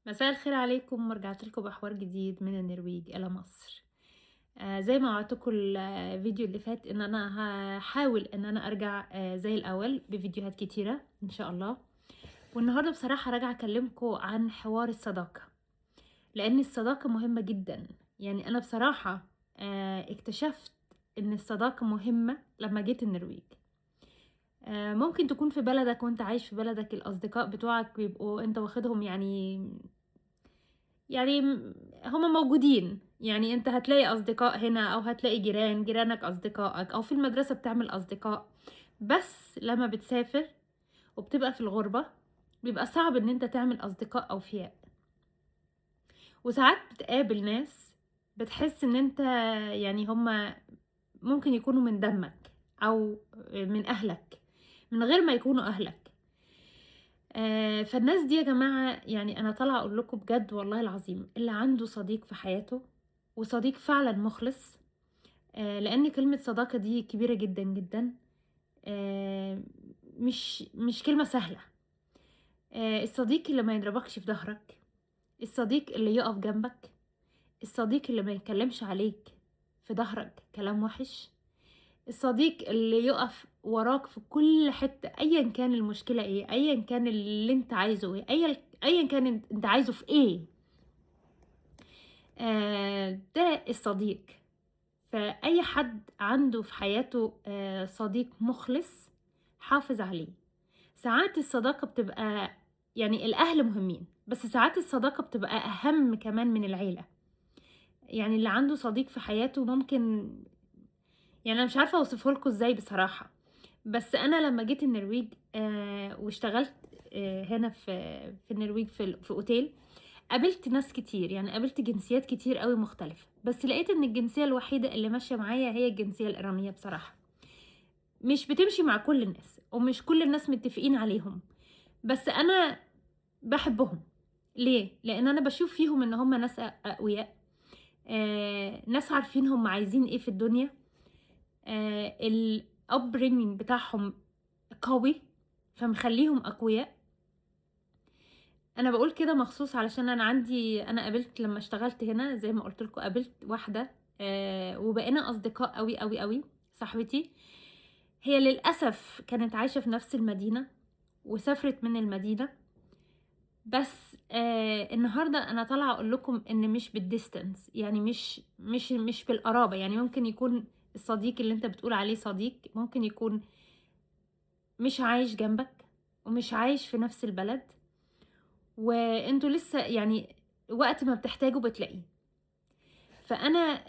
مساء الخير عليكم، ورجعت لكم بحوار جديد من النرويج الى مصر. زي ما وعدتكم الفيديو اللي فات ان انا هحاول ان انا ارجع زي الاول بفيديوهات كتيرة ان شاء الله. والنهاردة بصراحة راجعة اكلمكم عن حوار الصداقة، لان الصداقة مهمة جدا. يعني انا بصراحة اكتشفت ان الصداقة مهمة لما جيت النرويج. ممكن تكون في بلدك وانت عايش في بلدك الاصدقاء بتوعك بيبقوا انت واخدهم، يعني هما موجودين، يعني انت هتلاقي اصدقاء هنا او هتلاقي جيرانك اصدقائك، او في المدرسة بتعمل اصدقاء. بس لما بتسافر وبتبقى في الغربة بيبقى صعب ان انت تعمل اصدقاء اوفياء، وساعات بتقابل ناس بتحس ان انت يعني هما ممكن يكونوا من دمك او من اهلك من غير ما يكونوا اهلك. فالناس دي يا جماعة، يعني أنا طالعة أقول لكم بجد والله العظيم، اللي عنده صديق في حياته وصديق فعلا مخلص، لأن كلمة صداقة دي كبيرة جدا جدا، مش كلمة سهلة. الصديق اللي ما يضربكش في ظهرك، الصديق اللي يقف جنبك، الصديق اللي ما يتكلمش عليك في ظهرك كلام وحش، الصديق اللي يقف وراك في كل حتة ايا كان المشكلة ايه، ايا كان اللي انت عايزه ايه، ايا كان انت عايزه في ايه، ده الصديق. فاي حد عنده في حياته صديق مخلص حافظ عليه. ساعات الصداقة بتبقى يعني الاهل مهمين، بس ساعات الصداقة بتبقى اهم كمان من العيلة. يعني اللي عنده صديق في حياته ممكن، يعني انا مش عارفه اوصفه لكم ازاي بصراحة، بس انا لما جيت النرويج واشتغلت هنا في النرويج في اوتيل، قابلت ناس كتير، يعني قابلت جنسيات كتير قوي مختلفة، بس لقيت ان الجنسية الوحيدة اللي ماشية معايا هي الجنسية الايرانية. بصراحة مش بتمشي مع كل الناس ومش كل الناس متفقين عليهم، بس انا بحبهم. ليه؟ لان انا بشوف فيهم ان هم ناس اقوياء، ناس عارفين هم عايزين ايه في الدنيا، ال upbringing بتاعهم قوي فمخليهم اقوياء. انا بقول كده مخصوص علشان انا قابلت لما اشتغلت هنا زي ما قلت لكم، قابلت واحدة وبقينا اصدقاء قوي قوي قوي. صاحبتي هي للاسف كانت عايشه في نفس المدينة وسافرت من المدينة، بس النهارده انا طالعه اقول لكم ان مش بال distance، يعني مش مش مش بالقرابه. يعني ممكن يكون الصديق اللي انت بتقول عليه صديق ممكن يكون مش عايش جنبك ومش عايش في نفس البلد، وانتوا لسه يعني وقت ما بتحتاجوا بتلاقيه. فانا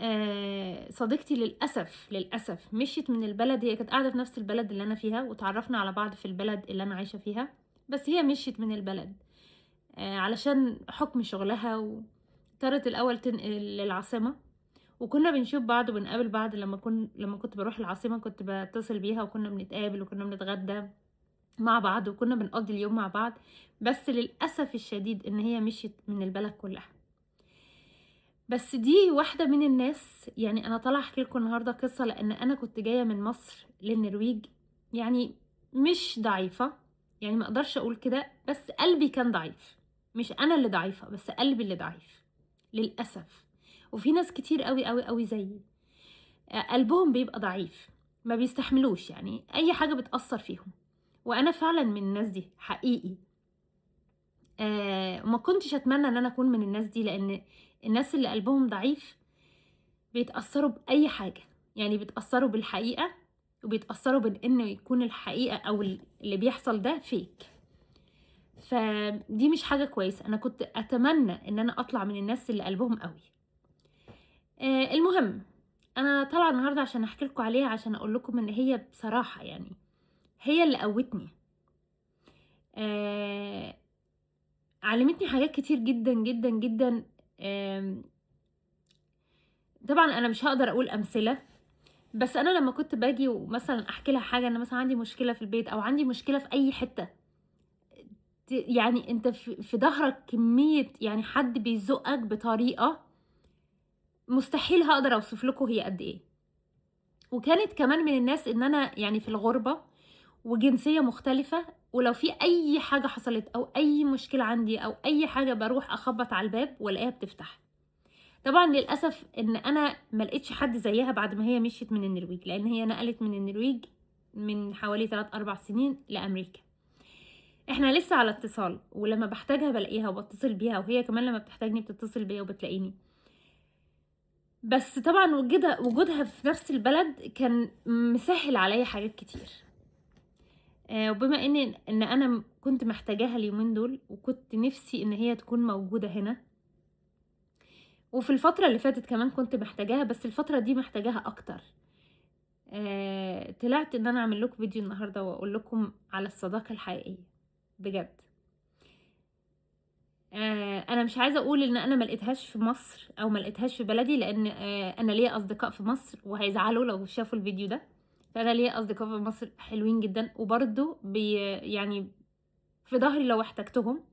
صديقتي للاسف مشيت من البلد، هي كانت قاعدة في نفس البلد اللي انا فيها وتعرفنا على بعض في البلد اللي انا عايشه فيها، بس هي مشيت من البلد علشان حكم شغلها، واضطرت الاول تنقل للعاصمه. وكنا بنشوف بعض وبنقابل بعض لما كنت بروح العاصمة كنت بتصل بيها، وكنا بنتقابل وكنا بنتغدى مع بعض وكنا بنقضي اليوم مع بعض. بس للأسف الشديد ان هي مشيت من البلد كلها. بس دي واحدة من الناس، يعني انا طالعة احكي لكم النهاردة قصة، لان انا كنت جاية من مصر للنرويج، يعني مش ضعيفة، يعني ما اقدرش اقول كده، بس قلبي كان ضعيف. مش انا اللي ضعيفة، بس قلبي اللي ضعيف للأسف. وفي ناس كتير قوي قوي قوي زيي قلبهم بيبقى ضعيف، ما بيستحملوش يعني اي حاجة بتأثر فيهم، وانا فعلا من الناس دي حقيقي. ما كنتش اتمنى ان انا اكون من الناس دي، لان الناس اللي قلبهم ضعيف بيتأثروا بأي حاجة، يعني بيتأثروا بالحقيقة وبيتأثروا بان يكون الحقيقة او اللي بيحصل ده فيك، فدي مش حاجة كويسة. انا كنت اتمنى ان انا اطلع من الناس اللي قلبهم قوي. المهم انا طالعه النهارده عشان احكي لكم عليها، عشان اقول لكم ان هي بصراحة يعني هي اللي قوتني، علمتني حاجات كتير جدا جدا جدا. طبعا انا مش هقدر اقول امثلة، بس انا لما كنت باجي ومثلا احكي لها حاجة، انا مثلا عندي مشكلة في البيت او عندي مشكلة في اي حتة، يعني انت في ظهرك كمية، يعني حد بيزقك بطريقة مستحيل هقدر اوصف لكم هي قد ايه. وكانت كمان من الناس ان انا يعني في الغربة وجنسية مختلفة، ولو في اي حاجة حصلت او اي مشكلة عندي او اي حاجة بروح اخبط على الباب والاقيها بتفتح. طبعا للاسف ان انا ما لقيتش حد زيها بعد ما هي مشيت من النرويج، لان هي نقلت من النرويج من حوالي 3-4 سنين لامريكا. احنا لسه على اتصال، ولما بحتاجها بلاقيها وبتصل بيها، وهي كمان لما بتحتاجني بتتصل بيا وبتلاقيني. بس طبعا وجودها في نفس البلد كان مسهل عليا حاجات كتير. وبما ان انا كنت محتاجاها اليومين دول، وكنت نفسي ان هي تكون موجودة هنا، وفي الفترة اللي فاتت كمان كنت محتاجاها، بس الفترة دي محتاجاها اكتر. طلعت ان انا اعمل لكم فيديو النهاردة واقول لكم على الصداقة الحقيقية بجد. انا مش عايزه اقول ان انا ما لقيتهاش في مصر او ما لقيتهاش في بلدي، لان انا ليا اصدقاء في مصر وهيزعلوا لو شافوا الفيديو ده. فانا ليا اصدقاء في مصر حلوين جدا، وبرده يعني في ظهري لو احتجتهم.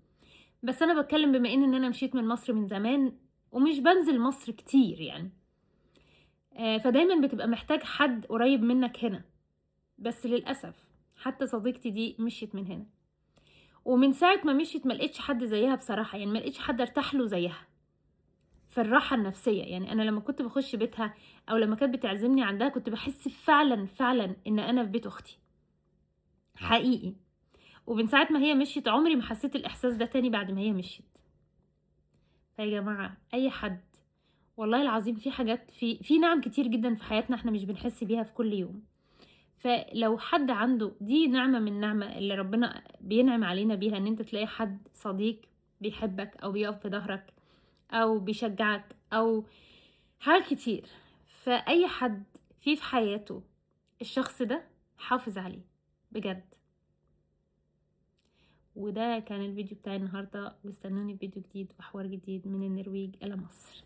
بس انا بتكلم بما ان انا مشيت من مصر من زمان ومش بنزل مصر كتير يعني، فدايما بتبقى محتاج حد قريب منك هنا. بس للاسف حتى صديقتي دي مشيت من هنا، ومن ساعة ما مشيت ما لقيتش حد زيها بصراحة، يعني ما لقيتش حد ارتاح له زيها في الراحة النفسية. يعني أنا لما كنت بخش بيتها أو لما كانت بتعزمني عندها كنت بحس فعلا فعلا إن أنا في بيت أختي حقيقي. ومن ساعة ما هي مشيت عمري ما حسيت الإحساس ده تاني بعد ما هي مشيت. فيا جماعة أي حد، والله العظيم في حاجات، في نعم كتير جدا في حياتنا احنا مش بنحس بيها في كل يوم. فلو حد عنده دي نعمة من نعمة اللي ربنا بينعم علينا بيها، ان انت تلاقي حد صديق بيحبك او بيقف في ظهرك او بيشجعك او حاجات كتير. فاي حد في حياته الشخص ده حافظ عليه بجد. وده كان الفيديو بتاعي النهاردة، واستنوني في فيديو جديد وحوار جديد من النرويج الى مصر.